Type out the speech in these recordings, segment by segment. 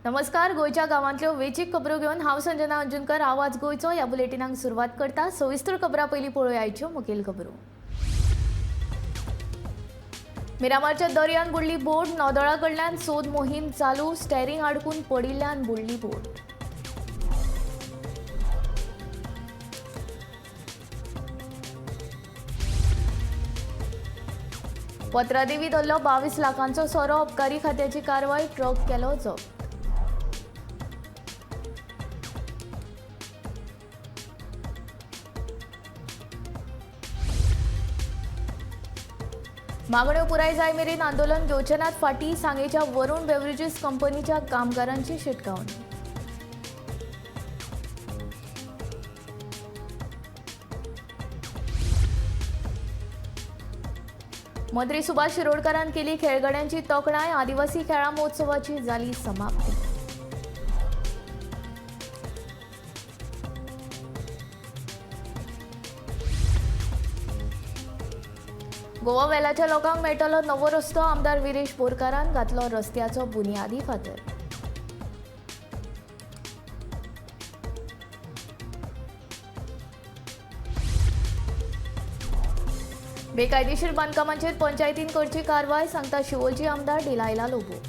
नमस्कार, गोंयच्या गांवांतल्यो वेंचीक खबरो घेवन हांव संजना अंजुनकर आवाज गोंयचो ह्या बुलेटिनाक सुरवात करता. सविस्तर खबरां पयलीं पळोवया आयच्यो मुखेल खबरो. मिरामारच्या दर्यान बुडली बोट, नौदळा कडल्यान सोद मोहीम चालू, स्टेरिंग आडकून पडिल्ल्यान बुडली बोट. पत्रादेवी धरलो 22 लाखांचो सोरो, अबकारी खात्याची कारवाय, ट्रक केलो जप्त. मागण्यो पुराय जाय मेरेन आंदोलन घेवचे नात फाटीं, सांगेच्या वरुण बेवरेजीस कंपनीच्या कामगारांची शिटकावणी. मंत्री सुभाष शिरोडकारान केली खेळगड्यांची तोखणाय, आदिवासी खेळां महोत्सवाची जाली समाप्ती. गोवा वेलाच्या लोकांक मेळटलो नवो रस्तो, आमदार विरेश बोरकारान घातलो रस्त्याचो बुनियादी फातर. बेकायदेशीर बांदकामांचेर पंचायतीन करची कारवाय, सांगता शिवोलची आमदार डिलायला लोबो.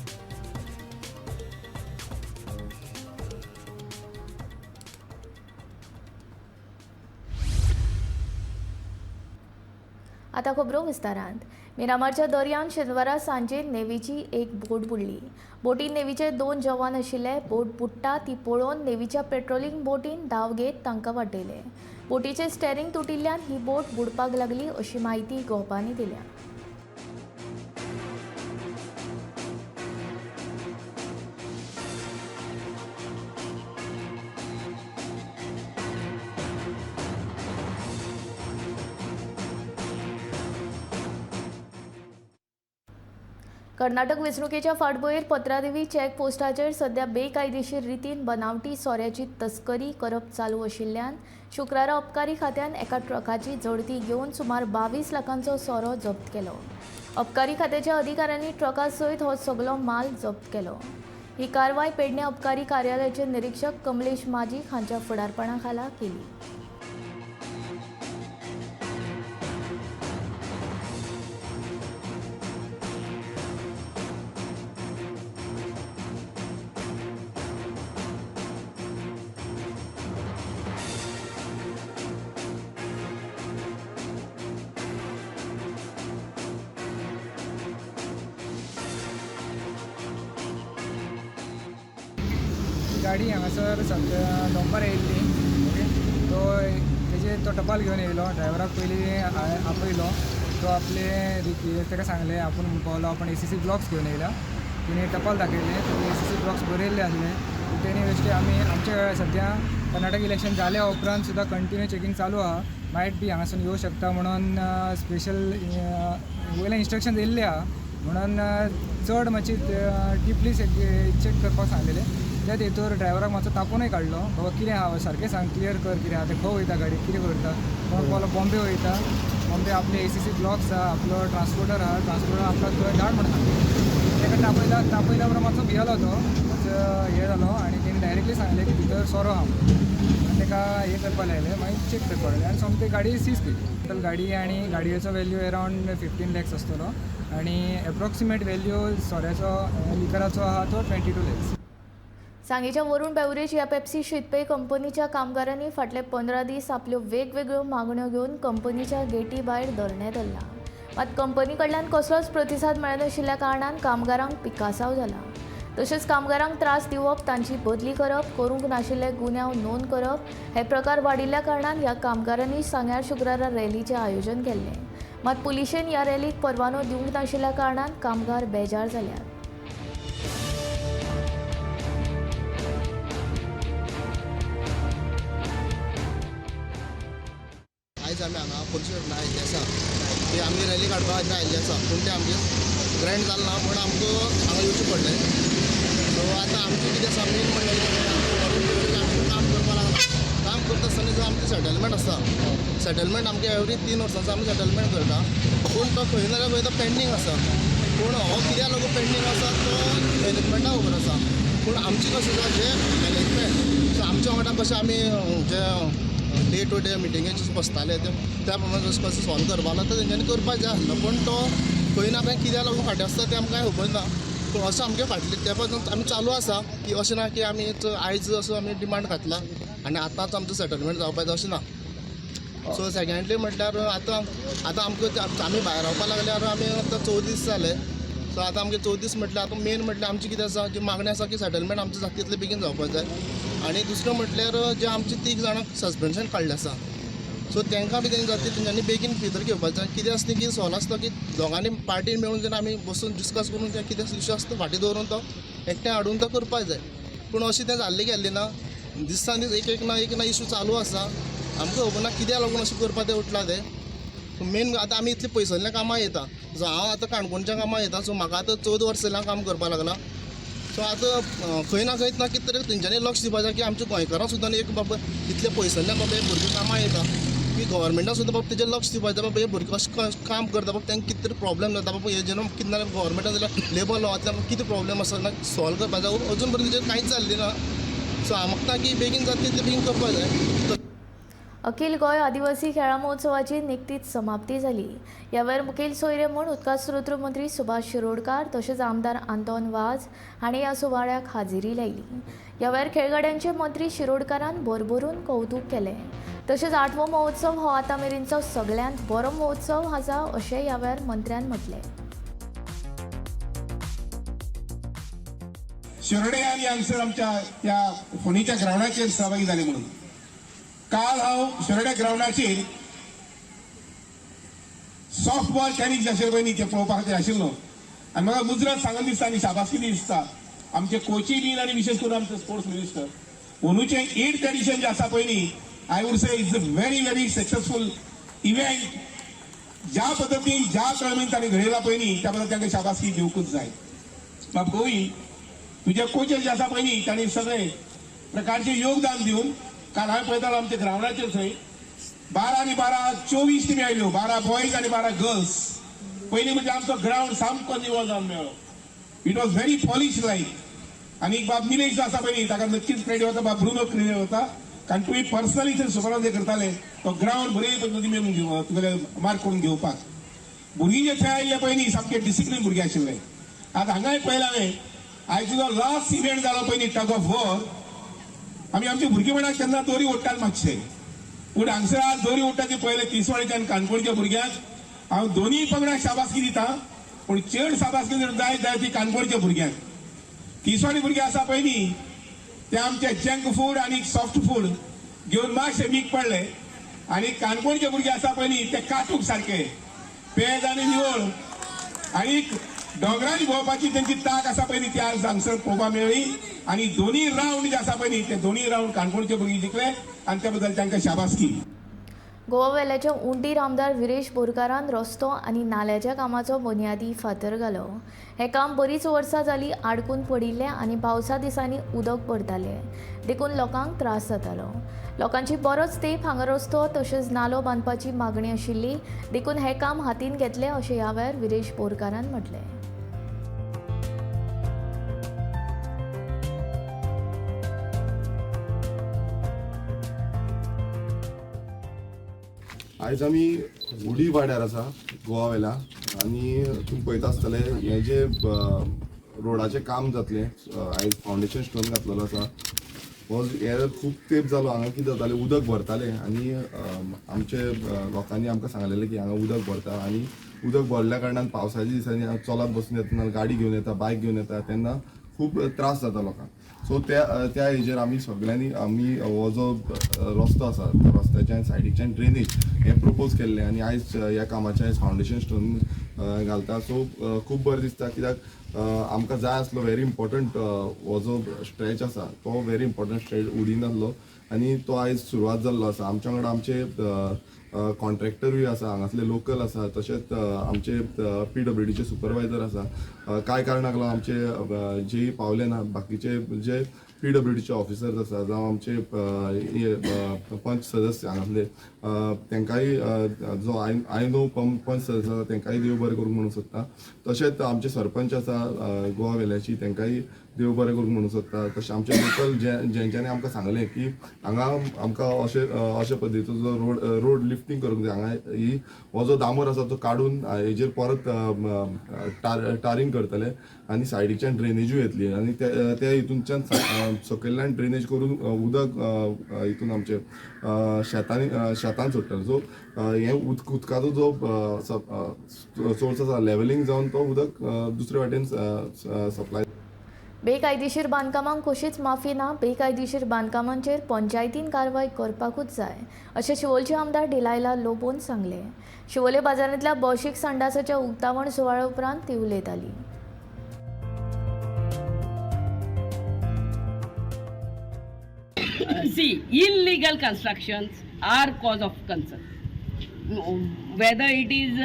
आता खबरो विस्तारांत. मिरामारच्या दर्यान शेनवारा सांजे नेव्हीची एक बोट बुडली. बोटीन नेव्हीचे 2 जवान आशिल्ले. बोट बुडटा ती पळोवन नेव्हीच्या पेट्रोलिंग बोटीन धांव घेत तांकां वाटयले. बोटीचें स्टेरिंग तुटिल्ल्यान ही बोट बुडपाक लागली अशी म्हायती गोपांनी दिल्या. कर्नाटक वेंचणुकेच्या फाटभुंयेर पत्रादेवी चेक पोस्टाचेर सध्या बेकायदेशीर रितीन बनावटी सोऱ्याची तस्करी करप चालू आशिल्ल्यान शुक्रारा अबकारी खात्यान एका ट्रकाची झडती घेवन सुमार 22 लाखांचो सोरो जप्त केलो. अबकारी खात्याच्या अधिकाऱ्यांनी ट्रका सयत हो सगलो माल जप्त केलो. ही कारवाय पेडणे अबकारी कार्यालयाचे निरीक्षक कमलेश माजीक हांच्या फुडारपणा खाला केली. गाडी हांगासर सद्या डोंबर येयल्ली. ओके, तो तेजेर तो टपाल घेवन येयलो. ड्रायव्हराक पयलीं आपयलो. तो आपले ताका सांगलें आपूण पावलो, आपूण ACC blocks घेवन येयला. तेणी टपाल दाखयलें, ते ACC blocks बरयल्ले आसले. तेणी बेश्टे आमी आमच्या सद्या कर्नाटक इलेक्शन जाल्या उपरांत सुद्दां कंटिन्यू चॅकिंग चालू आहा. मायट बी हांगासून येवं शकता म्हणून स्पेशल वयल्यान इन्स्ट्रक्शन येयल्ले आहा म्हणून चड मातशी डिपली चॅक करपाक सांगलेलें. त्या हेतूर ड्रायव्हराक मातसो तापोवनूय काडलो, बाबा कितें आहा सारकें सांग, क्लियर कर कितें आहा तें, खंय वयता गाडी, कितें करता. कोण पावलो बॉम्बे वयता, बॉम्बे आपले ACC blocks आहा, आपलो ट्रान्सपोर्टर आहा, ट्रान्सपोर्टर आपलो थंय धाड म्हणून सांगलें. ताका तापयल्या उपरांत मातसो भियेलो तो, मातसो हें जालो आनी तेणी डायरेक्टली सांगलें की भितर सोरो आहा म्हणून. आनी ताका हें करपाक लायलें, मागीर चॅक करपाक लायलें आनी सोमती गाडी सीज केली. टोटल गाडी आनी गाडयेचो वेल्यू अरावंड 15 लॅक्स आसतलो आनी एप्रोक्सिमेट वेल्यू सोऱ्याचो लिकराचो आहा तो 22 लॅक्स. सांगेच्या वरुण बेवरेज ह्या पेप्सी शीतपेय कंपनीच्या कामगारांनी फाटले 15 दीस आपल्यो वेगवेगळ्यो मागण्यो घेवन कंपनीच्या गेटी भायर धरणें धरलां. मात कंपनी कडल्यान कसलोच प्रतिसाद मेळनाशिल्ल्या कारणान कामगारांक पिकासांव जाला. तशेंच कामगारांक त्रास दिवप, तांची बदली करप, करूंक नाशिल्ले गुन्यांव नोंद करप हे प्रकार वाडिल्ल्या कारणान ह्या कामगारांनी सांग्यार शुक्रारा रॅलीचें आयोजन केल्लें. मात पुलिशेन ह्या रॅलीक परवानो दिवंक नाशिल्ल्या कारणान कामगार बेजार जाल्यात. आयज आमी हांगा पुलीस स्टेशनार आयिल्ले आसा ती आमी रॅली काडपा खातीर आयिल्ले आसा, पूण तें आमचें ग्रँड जालें ना म्हूण आमकां हांगा येवचें पडलें. सो आतां आमचें कितें आसा मेन म्हणल्यार वरून बेवरेज आमी काम करपाक लागला. काम करता आसतना जो आमचें सेटलमेंट आसता, सेटलमेंट आमचें एवरी 3 वर्सांचो आमी सेटलमेंट करता, पूण तो खंय ना जाल्यार खंय तो पेंडींग आसा. पूण हो कित्याक लागून पेंडींग आसा तो मॅनेजमेंटाक खबर आसा. पूण आमचें कशें आसा जे मॅनेजमेंट सो आमच्या वांगडा कशें आमी जे डे टू डे मिटिंगेक बसताले ते त्या प्रमाणे जशें कशें सॉल्व करपा लागता तेंच्यांनी करपाक जाय आसलो पूण तो खंय ना खंय कित्याक लागून फाटीं आसता तें आमकां खबर ना. पूण असो आमगे फाटले तेंपा आमी चालू आसा की अशें ना की आमी आयज असो आमी डिमांड घातला आनी आतांच आमचो सेटलमेंट जावपाक जाय अशें ना. सो सेकेंडली म्हटल्यार आतां आतां आमकां आमी भायर रावपाक लागल्यार आमी आतां 14 दीस जाले. सो आतां आमगे 14 दीस म्हटल्यार आतां मेन म्हटल्यार आमची कितें आसा जी मागणी आसा की सेटलमेंट आमचें जाता तितलें बेगीन जावपाक जाय. आनी दुसरें म्हटल्यार जे आमचे 3 जाणांक सस्पेन्शन काडलें आसा सो तांकां बी तेंकां जाता तेंच्यांनी बेगीन भितर घेवपाक जाय. कितें आसता की सॉल्व आसता की दोगांनी पार्टीन मेळून जेन्ना आमी बसून डिस्कस करून तें कितें इशू आसता फाटीं दवरून तो एकठांय हाडून तो करपाक जाय. पूण अशें तें जाल्लें गेल्लें ना, दिसान दीस एक एक ना एक ना इशू चालू आसा. आमकां खबर ना कित्याक लागून अशें करपाक तें उठलां तें. मेन आतां आमी इतले पयसुल्ल्या कामां येता, सो हांव आतां काणकोणच्या कामां येता, सो म्हाका आतां 14 वर्सां जालीं काम करपाक लागलां. सो आतां खंय ना खंय ना कितें तरी तेंच्यांनी लक्ष दिवपाक जाय की आमच्या गोंयकारां सुद्दां एक बाबा इतले पयसुल्ल्यान बाबा हे भुरगे कामां येता की गव्हर्मेंटान सुद्दां बाबा तेजेर लक्ष दिवपाक जाय. बाबा हे भुरगे कशें काम करता बाबा तांकां कितें तरी प्रॉब्लेम जाता बाबा हे जेन्ना कितें ना गव्हर्मेंटान जाल्यार लेबर लॉवांतल्यान कितें प्रॉब्लेम आसा ना सॉल्व करपाक जाय. अजून पर्यंत तेजेर कांयच जाल्लें ना. सो हांव मागता की बेगीन जाता तितलें बेगीन करपाक जाय. अखिल गोंय आदिवासी खेळां महोत्सवाची निकतीच समाप्ती जाली. ह्या वेळार मुखेल सोयरे म्हूण उदका स्रोत मंत्री सुभाष शिरोडकार तशेंच आमदार आंतोन वाज हांणी ह्या सुवाळ्याक हाजेरी लायली. ह्या वेळार खेळगड्यांचे मंत्री शिरोडकारान भरभरून कौतूक केलें. तशेंच 8वो महोत्सव हो आतां मेरेनचो सगळ्यांत बरो महोत्सव आसा अशें ह्या वेळार मंत्र्यान म्हटलें. शिरोडे आनी हांगसर आमच्या त्या फोंडेच्या ग्रावंडाचेर सहभागी जाले म्हणून काल हांव शिरोड्या ग्रावंडाचेर सॉफ्ट बॉल टेनीस जे आशिल्ले पळय न्ही ते पळोवपा खातीर आशिल्लो आनी म्हाका मुजरत सांगून दिसता आनी शाबासकी दिसता आमचे कोची बीन आनी विशेश करून आमचे स्पोर्ट्स मिनिस्टर अंदूचें 8th edition जें आसा पळय न्ही I would say it's a very very successful event. ज्या पद्दतीन ज्या कळमीन तांणी घडयला पळय न्ही त्या बद्दल तांकां शाबासकी दिवकूच जाय. बाब गोवी तुजे कोचेस जे आसा पळय न्ही तांणी सगळे प्रकारचे योगदान दिवन काल हांवें पळयतालो आमच्या ग्रावंडाचेर थंय 12 आनी 12 24 टिमी आयल्यो, 12 बॉयज आनी 12 गर्ल्स. पयलीं म्हणजे आमचो ग्रावंड सामको निवळ जावन मेळ्ळो. It was very polish like. आनी बाब निलेश जो आसा पळय न्ही ताका नक्कीच क्रेडीट वता, बाब ब्रुनो क्रेडीट वता, कारण तुवें पर्सनली थंय सुपरवायज करताले तो ग्रावंड बरे पद्दतीन मेळून घेव तुगेले मार्क करून घेवपाक. भुरगीं जे थंय आयिल्ले पळय न्ही सामके डिसिप्लीन भुरगे आशिल्ले. आतां हांगाय पळयलां हांवें आयज तुजो लास्ट इव्हेंट जालो पळय न्ही टग ऑफ वॉर, आमी आमच्या भुरगेपणाक तेन्ना दोरी ओडटाले मातशे, पूण हांगसर आज दोरी ओडटा ती पळयले तिसवाडीच्या आनी काणकोणच्या भुरग्यांक हांव दोनूय पंगडाक शाबासकी दिता, पूण चड शाबासकी जर जाय जाय ती काणकोणच्या भुरग्यांक. तिसवाडी भुरगे आसा पळय न्ही ते आमचे जंक फूड आनी सॉफ्ट फूड घेवन मातशे वीक पडले आनी काणकोणचे भुरगे आसा पळय न्ही ते काटूक सारके पेज आनी निवळ आनी दोंगरांनी भोंवपाची तेंची ताक आसा पळय न्ही ती आज हांगसर पळोवपाक मेळ्ळी. आनी दोनूय रावंड जे आसा पळय न्ही ते दोनूय रावंड काणकोणचे भुरगे जिखले आनी त्या बद्दल तांकां शाबासकी. गोवा वेल्याच्या उंडीर आमदार विरेश बोरकारान रस्तो आनी नाल्याच्या कामाचो बुन्यादी फातर घालो. हें काम बरीच वर्सां जालीं आडकून पडिल्लें आनी पावसा दिसांनी उदक भरतालें देखून लोकांक त्रास जातालो. लोकांची बरोच तेंप हांगा रस्तो तशेंच नालो बांदपाची मागणी आशिल्ली देखून हें काम हातीन घेतलें अशें ह्या वेळार विरेश बोरकारान म्हटलें. आयज आमी उडी वाड्यार आसा गोवा वेल्या आनी तुमी पळयता आसतले हें जे रोडाचें काम जातलें आयज फावंडेशन स्टोन घातलेलो आसा. हो हे खूब तेंप जालो हांगा कितें जातालें उदक भरतालें आनी आमचे लोकांनी आमकां सांगलेलें की हांगा उदक भरता आनी उदक भरल्या कारणान पावसाच्या दिसांनी चलत बसून येता, गाडी घेवन येता, बायक घेवन येता तेन्ना खूब त्रास जाता लोकांक. सो त्या हेजेर आमी सगळ्यांनी आमी हो जो रस्तो आसा त्या रस्त्याच्यान सायडीकच्यान ड्रेनेज हें प्रपोज केल्लें आनी आयज ह्या कामाचें आयज फावंडेशन स्टोन घालता. सो खूब बरें दिसता कित्याक आमकां जाय आसलो व्हेरी इम्पॉर्टंट हो जो स्ट्रेच आसा तो व्हेरी इम्पॉर्टंट स्ट्रेच उडीन आसलो आनी तो आयज सुरवात जाल्लो आसा. आमच्या वांगडा आमचे कॉन्ट्रॅक्टरूय आसा, हांगासले लोकल आसा, तशेंच आमचे PWDचे सुपरवायजर आसा. कांय कारणाक लागून आमचे जे पावले ना बाकीचे जे PWDचे ऑफिसर्स आसा जावं आमचे पंच सदस्य हांगासले तांकांय जो I know पंच सदस्य आसा तांकांय देव बरें करूंक म्हणूंक सोदता. तशेंच आमचे सरपंच आसा गोवा वेल्याची तांकांय देव बरें करूंक म्हणूंक सोदता. तशें आमचे लोकल जेंच्यांनी आमकां सांगलें की हांगा आमकां अशें अशे पद्दतीचो रोड लिफ्टींग करूंक जाय, हांगा ही हो जो डांबर आसा तो काडून हेजेर परत टारींग करतले आनी सायडीच्यान ड्रेनेजूय येतली आनी ते हितूनच्यान सकयल्यान ड्रेनेज करून उदक हितून आमचे शेतांनी शेतान सोडटले. सो हें उदकाचो जो सोर्स आसा लेवलिंग जावन तो उदक दुसरे वाटेन सप्लाय. बेकायदेशीर बांदकामांक कशीच माफी ना, बेकायदेशीर बांदकामांचेर पंचायतीन कारवाय करपाकूच जाय अशें शिवोलचे आमदार डिलायला लोबोन सांगलें. शिवोले बाजारांतल्या भौशीक संडासाच्या उक्तावण सुवाळ्या उपरांत ती उलयताली. See, illegal constructions are cause of concern. Whether it is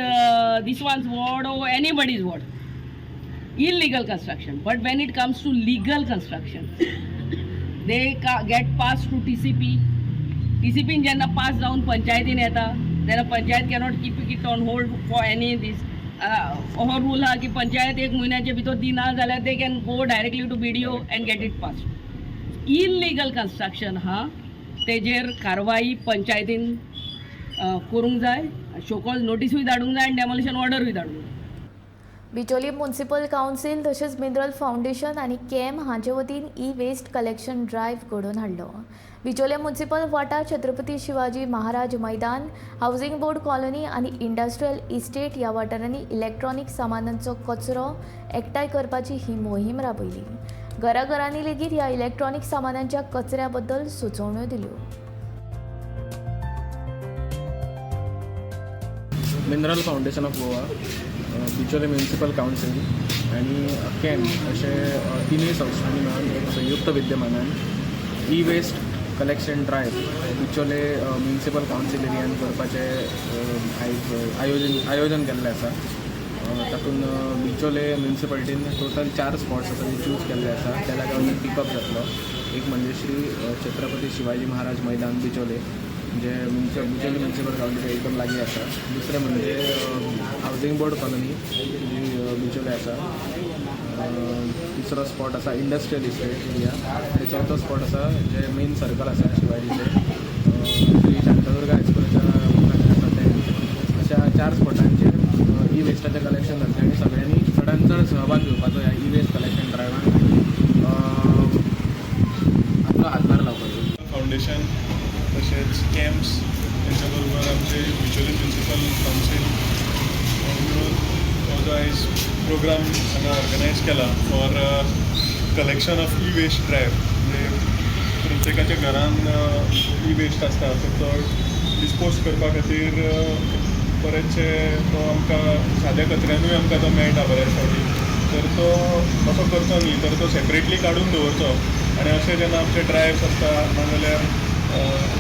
this one's ward or anybody's ward. Illegal construction. But when it comes to legal construction, they get passed to TCP. TCP जेन्ना pass जावन पंचायतीन येता तेन्ना panchayat cannot keep it on hold for any this. हो rule आहा की पंचायत एक म्हयन्याचे भितर दिना जाल्यार they can go directly to BDO and get it pass. Illegal construction हा तेजेर कारवाई पंचायतीन करूंक जाय, शोकॉज नोटिसूय धाडूंक जाय आनी डेमोलिशन ऑर्डरूय धाडूंक जाय. बिचोली म्युनिसिपल कावन्सील तशेंच मिनरल फावंडेशन आनी कॅम हांचे वतीन ई वेस्ट कलेक्शन ड्रायव्ह घडोवन हाडलो. बिचोले म्युनिसिपल वाठार छत्रपती शिवाजी महाराज मैदान, हावसिंग बोर्ड कॉलनी आनी इंडस्ट्रियल इस्टेट ह्या वाठारांनी इलेक्ट्रॉनीक सामानांचो कचरो एकठांय करपाची ही मोहीम राबयली. घराघरांनी लेगीत ह्या इलेक्ट्रॉनीक सामानांच्या कचऱ्या बद्दल सुचोवण्यो दिल्यो. Mineral foundation of Goa, Bicholim municipal council आनी कॅम अशे तिनूय संस्थांनी मेळून एक संयुक्त विद्यमानान e waste collection drive Bicholim municipal council एरियान करपाचें आयज आयोजन केल्लें आसा. तातूंत बिचोले म्युनिसिपालिटीन टोटल 4 स्पॉट्स आसा जे चूज केल्ले आसा. त्या जाग्यार पिकअप जातलो. एक म्हणजे श्री छत्रपती शिवाजी महाराज मैदान बिचोले, जे बिचोले म्युनिसिपल कावन्सिल एकदम लागीं आसा. दुसरें म्हणजे हावसिंग बोर्ड कॉलनी जी बिचोले आसा. तिसरो स्पॉट आसा इंडस्ट्रियल इस्टेट एरिया आनी चवथो स्पॉट आसा जे मेन सर्कल आसा शिवाजीचें, श्री शांतादुर्गा हायस्कुलाच्या मुखार आसा तें. अशा 4 स्पॉटांचेर ई वेस्टाचें कलेक्शन जातलें आनी सगळ्यांनी चडान चड सहभाग घेवपाचो ह्या ई वेस्ट कलेक्शन ड्रायव्हान आपलो हातभार लावपाचो. फावंडेशन तशेंच कॅम्प्स हेंच्या बरोबर आमचे बिचोली म्युनिसिपल कावन्सील मिळून हो जो आयज प्रोग्राम हांगा ऑर्गनायज केला for collection of e waste drive. म्हणजे प्रत्येकाच्या घरान ई वेस्ट आसता तर तो डिस्पोज करपा खातीर बरेचशे तो आमकां साद्या कचऱ्यानूय आमकां तो मेळटा बऱ्याच फावटी, तर तो असो करचो न्ही, तर तो सेपरेटली काडून दवरचो. आनी अशें जेन्ना आमचे ड्रायव्स आसता नाजाल्यार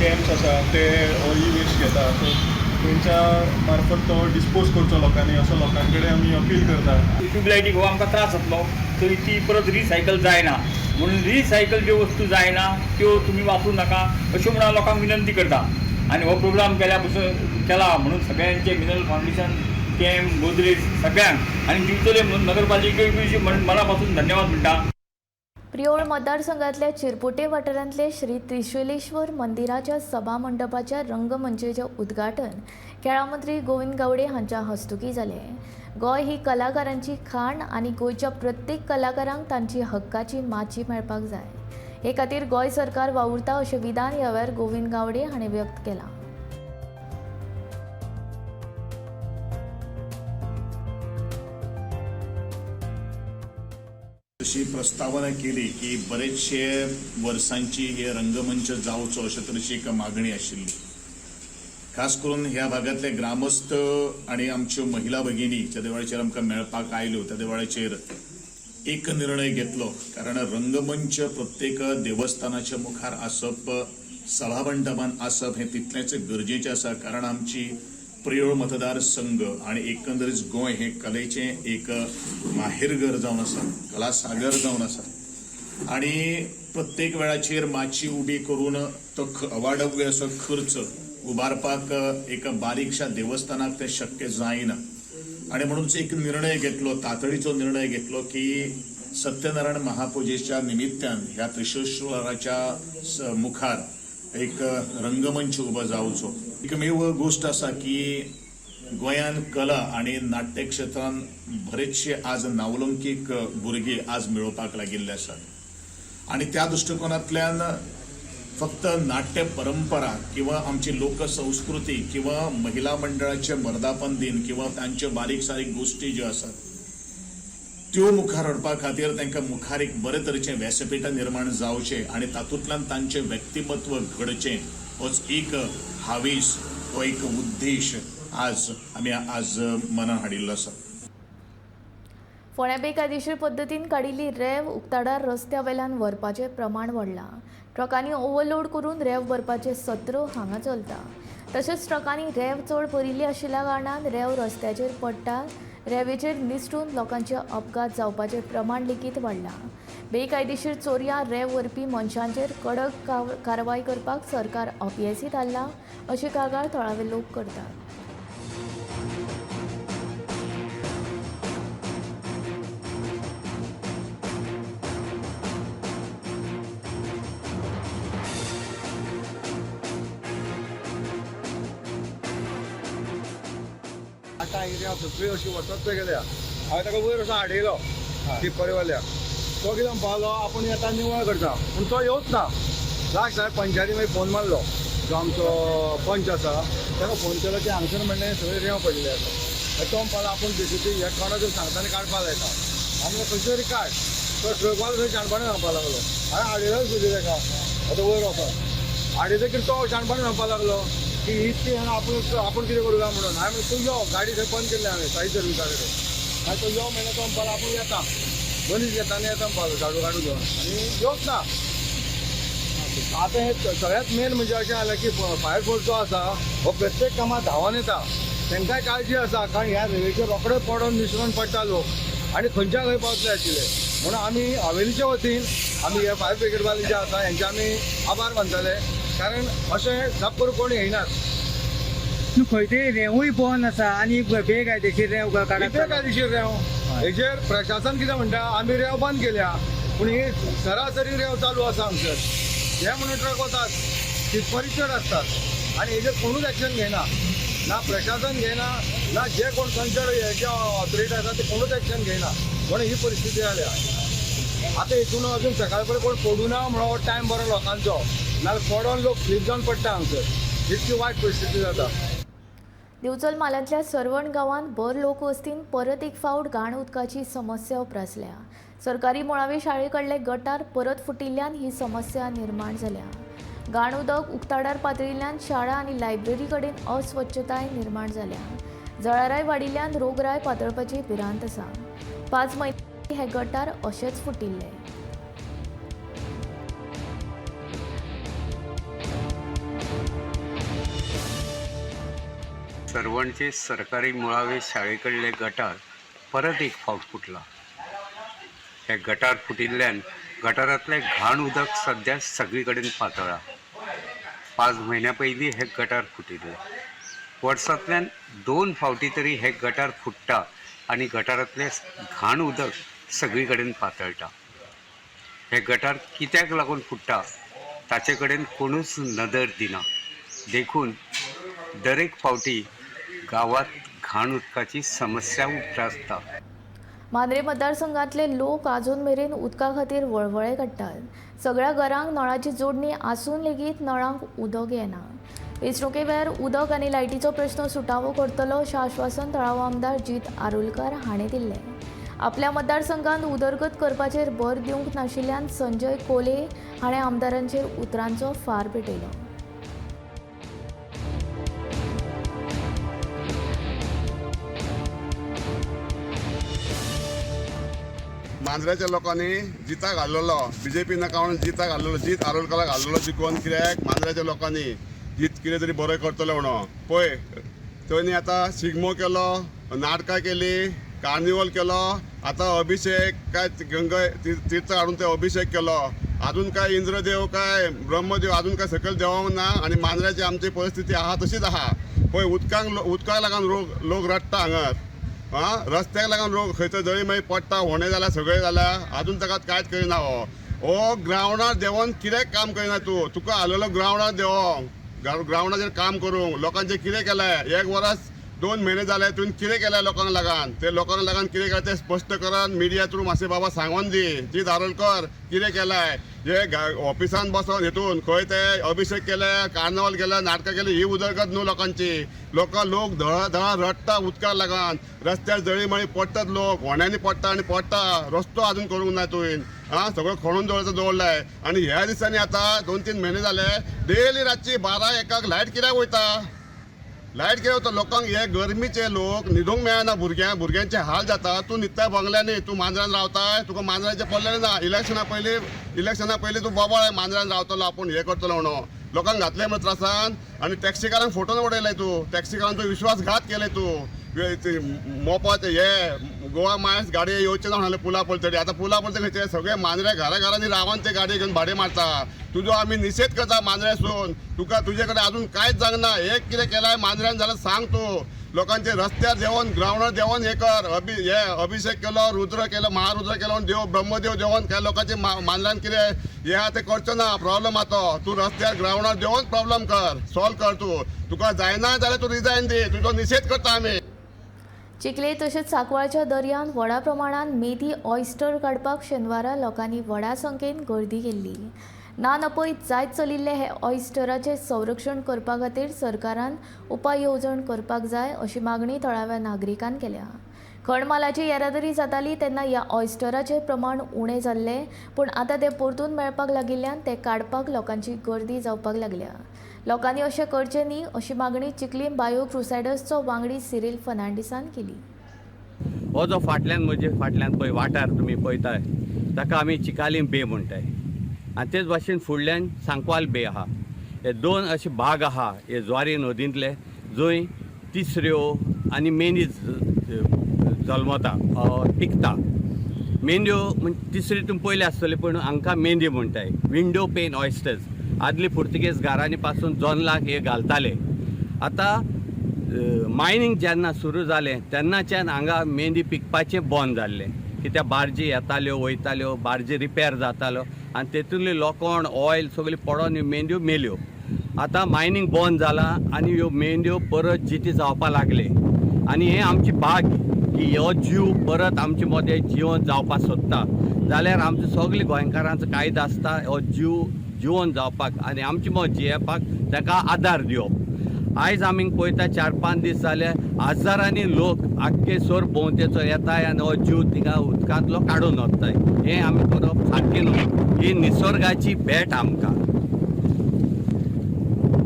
कॅम्प्स आसा ते हो ई वेस्ट घेता, सो तेंच्या मार्फत तो डिस्पोज करचो लोकांनी, असो लोकां कडेन आमी अपील करता. ट्यूबलायटीक हो आमकां त्रास जातलो, तरी ती परत रिसायकल जायना म्हणून रिसायकल ज्यो वस्तू जायना त्यो तुमी वापरूं नाका अश्यो म्हणून हांव लोकांक विनंती करता. आनी हो प्रोग्राम केल्या पसून केला म्हणून सगळ्यांचे मिनरल फावंडेशन, कॅम, गोदरेज सगळ्यांक आनी दिवचले नगरपालिकेकूय मना पासून धन्यवाद म्हणटा. प्रियोळ मतदारसंघातल्या चिरपुटे वाठारांतले श्री त्रिशुलेश्वर मंदिराच्या सभा मंडपाच्या रंगमंचेचें उद्घाटन खेळां मंत्री गोविंद गावडे हांच्या हस्तुकीं जालें. गोंय ही कलाकारांची खाण आनी गोंयच्या प्रत्येक कलाकारांक तांची हक्काची माची मेळपाक जाय, हे खातीर गोंय सरकार वावुरता अशें विधान ह्या वेळार गोविंद गावडे हांणी व्यक्त केलां. अशी प्रस्तावना केली की बरेचशे वर्सांची हे रंगमंच जावचो अशे तरेची एक मागणी आशिल्ली. खास करून ह्या भागांतले ग्रामस्थ आनी आमच्यो महिला भगिनी ज्या वेळाचेर आमकां मेळपाक आयल्यो त्या वेळाचेर एक निर्णय घेतलो, कारण रंगमंच प्रत्येक देवस्थानाच्या मुखार आसप, सभामंडपान आसप हें तितलेंच गरजेचें आसा. कारण आमची प्रियोळ मतदारसंघ आनी एकंदरीत गोंय हें कलेचें एक माहेरघर जावन आसा, कलासागर जावन आसा आनी प्रत्येक वेळाचेर माची उबी करून तो अवाढव्य असो खर्च उबारपाक एका बारीकशा देवस्थानाक तें शक्य जायना आनी म्हणून एक निर्णय घेतलो, तातडीचो निर्णय घेतलो की सत्यनारायण महापुजेच्या निमित्तान ह्या त्रिशूश्वराच्या मुखार एक रंगमंच उबो जावचो. एकमेव गोश्ट आसा की गोंयान कला आनी नाट्य क्षेत्रान बरेचशे आज नावलंकीक भुरगे आज मेळोवपाक लागिल्ले आसात आनी त्या दृश्टिकोनांतल्यान फक्त नाट्य परंपरा किंवा आमची लोकसंस्कृती किंवा महिला मंडळाचे वर्धापन दिन किंवा तांच्यो बारीक सारीक गोश्टी ज्यो आसात त्यो मुखार हाडपा खातीर तांकां मुखार एक बरे तरेचें व्यासपीठ निर्माण जावचें आनी तातूंतल्यान तांचें व्यक्तिमत्व घडचें होच एक हावेस, हो एक उद्देश आज आमी आज मनान हाडिल्लो आसा. फोंड्या बेकायदेशीर पद्दतीन काडिल्ली रेंव उक्ताडार रस्त्या वेल्यान व्हरपाचें प्रमाण वाडलां. ट्रकांनी ओवरलोड करून रेंव भरपाचें सत्र हांगा चलता. तशेंच ट्रकांनी रेंव चड भरिल्ली आशिल्ल्या कारणान रेंव रस्त्याचेर पडटा. रेंवेचेर निसटून लोकांचे अपघात जावपाचें प्रमाण लेगीत वाडलां. बेकायदेशीर चोरयां रेंव व्हरपी मनशांचेर कडक कारवाय करपाक सरकार अपेसी थारलां अशी कागाळ थळावे लोक करतात. आतां एरिया सगळी अशी वचत थंय गेल्या. हांवें ताका वयर असो हाडयलो टिप्परीवाल्या, तो कितें म्हणपालो आपूण येता निवळ करता, पूण तो येवच ना. लास्ट हांवें पंचायती मागीर फोन मारलो, जो आमचो पंच आसा ताका फोन केलो की हांगसर म्हणलें सगळें रेंव पडिल्लें आसा. तो म्हणपालो आपूण बेसिकली हे कोणा तरी सांगता आनी काडपाक लायता. आमी खंयचे तरी काड, तो ट्रकवालो थंय शाणपणां सांगपाक लागलो. हांवें हाडयलोच सुद्दां ताका आतां वयर वचोन हाडयतकीर तो शाणपणां सांगपाक लागलो की इतकी आपूण आपूण कितें करूं काय म्हणून. हांवें म्हणलें तूं यो, गाडी थंय बंद केल्ली हांवें साई सर्विसा कडेन. मागीर तो यो म्हणल्यार तो म्हणपालो आपूण येता, मनीस येता आनी येता म्हणपालो झाडू काडू घेवन, आनी येवच ना. आतां हें सगळ्यांत मेन म्हणजे अशें जालें की फायर फोर्स जो आसा हो प्रत्येक कामाक धांवन येता, तांकांय काळजी आसा कारण ह्या रेंवेचेर रोखडे पडोन निसरून पडटा लोक आनी खंयच्या खंय पावतले आशिल्ले. म्हणून आमी हवेलीच्या वतीन आमी हे फायर ब्रिगेडवाले जे आसा हेंचे आमी आभार मानतले, कारण अशें जप करून कोण येयनात. खंय तरी रेंवूय बंद आसा आनी बेकायदेशीर रेंव काडप, बेकायदेशीर रेंव हेजेर प्रशासन कितें म्हणटा, आमी रेंव बंद केल्या, पूण ही सरासरी रेंव चालू आसा हांगसर. हे म्हणून ट्रक वतात, टिप्परी चड आसतात आनी हेजेर कोणूच एक्शन घेयना, ना प्रशासन घेयना, ना जे कोण कन्सर्न हेजे ऑथॉरिटी आसा ते कोणूच एक्शन घेयना. म्हणून ही परिस्थिती जाल्या. आतां हितून अजून सकाळ फुडें कोण पडूना म्हणून टायम बरो लोकांचो, नाल्यार पडोन लोक स्लीप जावन पडटा हांगसर, इतकी वायट परिस्थिती जाता. दिवचल म्हालांतल्या सर्वण गांवांत भर लोकवस्तीन परत एक फावट घाण उदकाची समस्या उप्रासल्या. सरकारी मुळावे शाळे कडले गटार परत फुटिल्ल्यान ही समस्या निर्माण जाल्या. घाण उदक उक्ताडार पातळिल्ल्यान शाळा आनी लायब्ररी कडेन अस्वच्छताय निर्माण जाल्या. जळाराय वाडिल्ल्यान रोगराय पातळपाची भिरांत आसा. 5 म्हयने हे गटार अशेंच फुटिल्ले. सर्वणचे सरकारी मुळावे शाळे कडले गटार परत एक फावट फुटला. हे गटार फुटिल्ल्यान गटारांतलें घाण उदक सद्या सगळी कडेन पातळ्ळां. 5 म्हयन्या पयलीं हे गटार फुटिल्लें. वर्सांतल्यान 2 फावटी तरी हे गटार फुट्टा आनी गटारांतलें घाण उदक सगळी कडेन पातळटा. हे गटार कित्याक लागून फुट्टा ताचे कडेन कोणूच नदर दिना, देखून दरेक फावटी गांवांत घाण उदकाची समस्या उप्रासता. मांद्रे मतदारसंघातले लोक अजून मेरेन उदका खातीर वळवळे काडटात. सगळ्या घरांक नळाची जोडणी आसून लेगीत नळांक उदक येना. वेंचणुके वेळार उदक आनी लायटीचो प्रश्न सुटावो करतलो अशें आश्वासन थळावो आमदार जीत आरोलकार हाणें दिल्लें. आपल्या मतदारसंघांत उदरगत करपाचेर भर दिवंक नाशिल्ल्यान संजय कोले हाणें आमदारांचेर उतरांचो फार पेटयलो. मांद्र्याच्या लोकांनी जिता घाल्लेलो, बीजेपी नाका म्हणून जिता घाल्लेलो, जीत आरोलकारा घाल्लेलो जिकोवन, कित्याक मांद्र्याच्या लोकांनी जीत कितें तरी बरें करतलो म्हणून. पळय थंय आतां शिगमो केलो, नाटकां केली, कार्निवल केलो, आतां अभिषेक काय गंगा तीर्थ हाडून ते अभिषेक केलो. अजून काय इंद्रदेव काय ब्रह्मदेव अजून काय सकयल देवोंक ना आनी मांद्र्याची आमची परिस्थिती आहा तशीच आहा. पळय उदकाक लागून लोक रडटा हांगार. आं रस्त्याक लागून रोग खंयचो जळी मागीर पडटा, होणे जाला, सगळें जाला, आजून ताका कांयच करिना. हो हो ग्रावंडार देंवोन कित्याक काम करिना तूं? तुका आलोलो ग्रावंडार देंवोंक, ग्रावंडाचेर काम करूंक. लोकांचें कितें केलें? एक वरस 2 म्हयने जाले, तुवें कितें केलें लोकांक लागून? ते लोकांक लागून कितें केलें तें स्पश्ट करान मिडिया थ्रू मातशें बाबा सांगोन दी. जी दारोलकर कितें केलाय हे ऑफिसान बसोन हेतून खंय ते अभिषेक केले, कार्नवल केले, नाटकां केली, ही उदरगत न्हू लोकांची. लोक धळा धळा रडटा उदकाक लागून, रस्त्यार जळी मळी पडटात लोक, होण्यांनी पडटा आनी पडटा. रस्तो अजून करूंक ना तुवें, आं सगळो खणून दवरचो दवरलाय. आनी ह्या दिसांनी आतां 2-3 म्हयने जाले डेली रातची 12-1 लायट कित्याक वयता? लायट कित्याक वयता? लोकांक हे गरमीचे लोक न्हिदूंक मेळना, भुरग्यांचे हाल जाता. तूं न्हिदता बंगल्यांनी, तूं मांद्रान रावताय, तुका मांद्राचें पडलेलें ना. इलेक्शना पयलीं तूं बोबाळ मांद्रान रावतलो, आपूण हें करतलो म्हणून लोकांक घातलें म्हणून त्रासान. आनी टॅक्सीकारांक फोटोन उडयले तूं, टॅक्सीकारांचो विश्वासघात केले तूं. मोपा ते हे गोवा मायल्स गाडये येवचे ना म्हणले पुला पलतडी, आतां पुला पलतडी खंयचे सगळे मांद्रे घरा घरांनी रावन ते गाडये घेवन भाडें मारता. तुजो आमी निशेध करता मांद्र्यासून. तुका तुजे कडेन अजून कांयच जावंक ना. एक कितें केलाय मांद्र्यान जाल्यार सांग तूं. लोकांचे रस्त्यार देंवोन, ग्रावंडार देंवोन हें कर, हे अभिषेक केलो, रुद्र केलो, महारुद्र केलो, देव ब्रह्मदेव देंवोन काय लोकांचे मांद्र्यान कितें हें आहा तें करचो ना. प्रॉब्लम आहा तो. तूं रस्त्यार ग्रावंडार देंवोन प्रॉब्लम कर, सॉल्व कर तूं. तुका जायना जाल्यार तूं रिजायन दी, तुजो निशेध करता आमी. चिखले तशेंच सांकवाळच्या दर्यांत व्हडा प्रमाणांत मेथी ऑयस्टर काडपाक शेनवारा लोकांनी व्हडा संख्येन गर्दी केल्ली. ना नपयत जायत चलिल्ले हे ऑयस्टराचें संरक्षण करपा खातीर सरकारान उपाय येवजण करपाक जाय अशी मागणी थळाव्या नागरिकान केल्या. खणमालाची येरादारी जाताली तेन्ना ह्या ऑयस्टराचें प्रमाण उणें जाल्लें, पूण आतां तें परतून मेळपाक लागिल्ल्यान तें काडपाक लोकांची गर्दी जावपाक लागल्या. लोकांनी अशें करचें न्ही अशी मागणी चिखली बायो क्रुसायडर्सचो वांगडी सिरील फर्नांडीसान केली. हो जो फाटल्यान म्हजे फाटल्यान पळय वाठार तुमी पळयताय ताका आमी चिकालीम बे म्हणटाय, आनी तेच भाशेन फुडल्यान सांकवाल बे आहा. हे 2 अशे भाग आहा हे ज्वारी नदींतले जंय तिसऱ्यो आनी मेंदी जल्मता, पिकता. मेंदयो तिसरी तुमी पयली आसतली, पूण हांकां मेंदी म्हणटाय. Window pane oysters आदली पुर्तुगेज घरांनी पासून जोनलाक हे घालताले. आतां मायनींग जेन्ना सुरू जालें तेन्नाच्यान हांगा मेंदी पिकपाचें बंद जाल्लें, कित्याक बार्जी येताल्यो वयताल्यो, बार्जी रिपेर जाताल्यो आनी तेतूंतली लोखण ऑयल सगळी पडोन ह्यो मेंदयो मेल्यो. आतां मायनींग बंद जालां आनी ह्यो मेंदयो परत जिती जावपाक लागले. आनी हें आमची भाग्य की हो जीव परत आमचे मदें जिवन जावपाक सोदता जाल्यार आमचे सगळे गोंयकारांचो कायदो आसता हो जीव जिवन जावपाक आनी आमचे मत जियेवपाक ताका आदार दिवप. आयज आमी पळयता 4-5 दीस जाले हजारांनी लोक आख्खे सोर भोंवतेचो येताय आनी हो जीव थिंगा उदकांतलो काडून वताय. हें आमी करप सारकें न्हू. ही निसर्गाची भेट आमकां,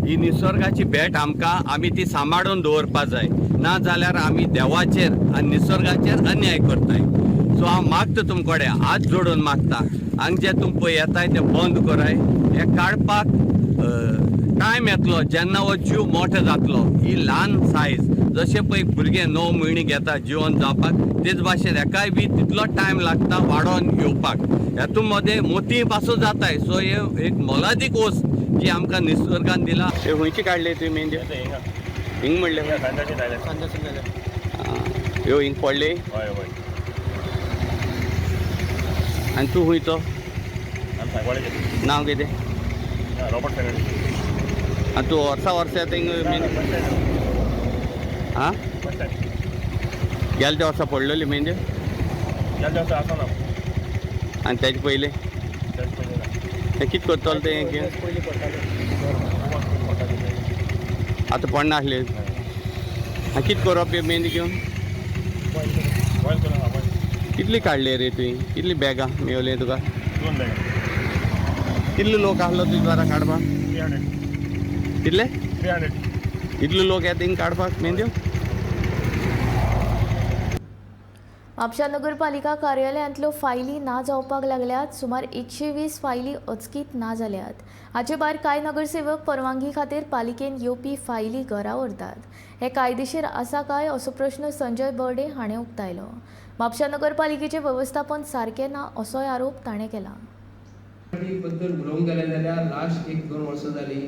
ही निसर्गाची भेट आमकां, आमी ती सांबाळून दवरपा जाय, ना जाल्यार आमी देवाचेर आनी निसर्गाचेर अन्याय करताय. सो हांव मागता तुमचे कडेन, हात जोडून मागता, हांगा जे तुमी पळय येताय तें बंद कराय. हें काडपाक टायम येतलो जेन्ना हो जीव मोठो जातलो. ही ल्हान सायज जशें पळय भुरगें 9 म्हयने घेता जिवन जावपाक, तेच भाशेन हेकाय बी तितलो टायम लागता वाडोवन येवपाक. हेतून मदें मोती पासून जाताय. सो हे एक मोलादीक वस्त जी आमकां निसर्गान दिला. हे खंयची काडली तुवें मेंदी? हिंग म्हणलें ह्यो हिंग पडले. आनी तूं खंयचो? नांव कितें? रॉबर्ट फेर्नांडीस. आनी तूं वर्सा वर्सा येता हिंग मेंदी? आं, गेल्या त्या वर्सा पडलेली मेंदी? गेल्या वर्सा आसा ना. आनी तेजे पयलें तें कितें करतलो तें? आतां पडना आसलें. आनी कितें करप हें मेंदी घेवन? कितली काडली रे तुवें? कितली बॅगां मेवली तुका? 2 बॅगां. कितले लोक आसलो तुजे बारा काडपाक? 300. कितले? 300. इतले लोक येता हिंग काडपाक मेंदयो? म्हापशा नगरपालिका कार्यालयांतल्यो फायली ना जावपाक लागल्यात. सुमार 120 फायली अचकीत ना जाल्यात. हाचे भायर कांय नगरसेवक परवानगी खातीर पालिकेन येवपी फायली घरा व्हरतात. हें कायदेशीर आसा काय असो प्रश्न संजय बर्डे हाणें उक्तायलो. म्हापशा नगरपालिकेचें वेवस्थापन सारकें ना असोय आरोप ताणें केला. बद्दल उलोवंक गेलें जाल्यार लास्ट 1-2 वर्सां जालीं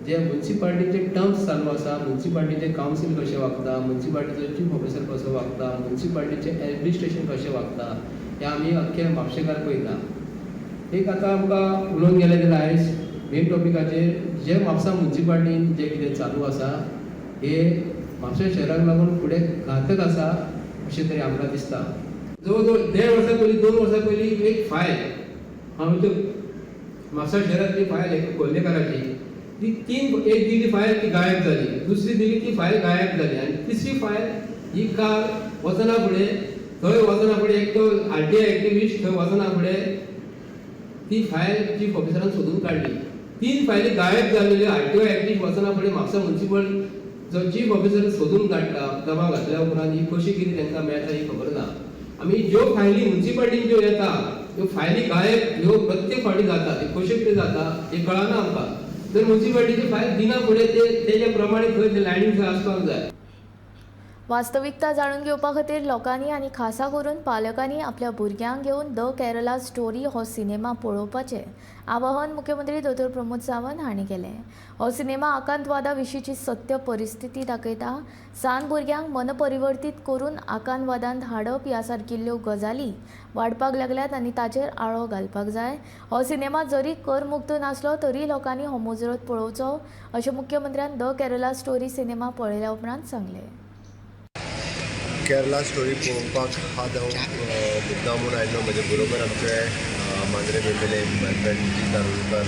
जे मुन्सिपालिटीचे टर्म्स चालू आसा, मुन्सिपालिटीचे कावन्सील कशें वागता, मुन्सिपालिटीचो चीफ ऑफिसर कसो वागता, मुन्सिपालिटीचें एडमिनिस्ट्रेशन कशें वागता, हें आमी अख्खे म्हापशेकार पळयता. एक आतां आमकां उलोवंक गेलें जाल्यार आयज मेन टॉपिकाचेर जे म्हापसा मुन्सिपालिटीन जें कितें चालू आसा हे म्हापशा शहराक लागून फुडें घातक आसा अशें तरी आमकां दिसता. जवळ जवळ 1.5 वर्सां पयलीं, 2 वर्सां पयलीं एक फायल हांव म्हापसा शहरांतली फायल एक खोर्लेकाराची ती एक दिली फायल ती गायब जाली, दुसरी दिली ती फायल गायब जाली आनी तिसरी फायल ही काल वचना फुडें थंय वचना फुडें एक तो आरटीआय एक्टिविस्ट थंय वचना फुडें ती फायल चीफ ऑफिसरान सोदून काडली. 3 फायली गायब जाल्ल्यो आरटीओ एक्टिविस्ट वचना फुडें म्हापसा मुन्सिपल जो चीफ ऑफिसर सोदून काडटा दबाव घातल्या उपरांत ही कशी कितें तांकां मेळटा ही खबर ना. आमी ज्यो फायली मुन्सिपालिटीन ज्यो येता त्यो फायली गायब ह्यो प्रत्येक फावटी जाता, त्यो कश्यो कितें जाता हें कळना आमकां. जर मुन्सिपालिटीची फायल दिना फुडें ते तेज्या प्रमाणे थंय ते लायनींग थंय आसपाक जाय. वास्तविकता जाणून घेवपा खातीर लोकांनी आनी खासा करून पालकांनी आपल्या भुरग्यांक घेवन the Kerala story हो सिनेमा पळोवपाचें आवाहन मुख्यमंत्री दोतोर प्रमोद सावंत हांणी केलें. हो सिनेमा आकांतवादा विशींची सत्य परिस्थिती दाखयता. सान भुरग्यांक मनपरिवर्तीत करून आकांतवादांत हाडप ह्या सारकिल्ल्यो गजाली वाडपाक लागल्यात आनी ताचेर आळो घालपाक जाय. हो सिनेमा जरी करमुक्त नासलो तरी लोकांनी हो मुजरत पळोवचो अशें मुख्यमंत्र्यान the Kerala story cinema पळयल्या उपरांत सांगलें. केरला स्टोरी पळोवपाक आज हांव मुद्दाम म्हूण आयिल्लो. म्हजे बरोबर आमचे मांद्रे एम एल ए जी दारोलकर,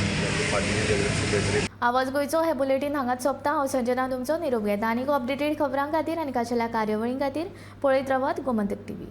पार्टीचे जनरल सेक्रेटरी. आवाज गोंयचो हे बुलेटीन हांगाच सोंपता. हांव संजना तुमचो निरोप घेता. आनीक अपडेटेड खबरां खातीर आनी खाशेल्या कार्यावळीं खातीर पळयत रावात गोमंतक टीव्ही.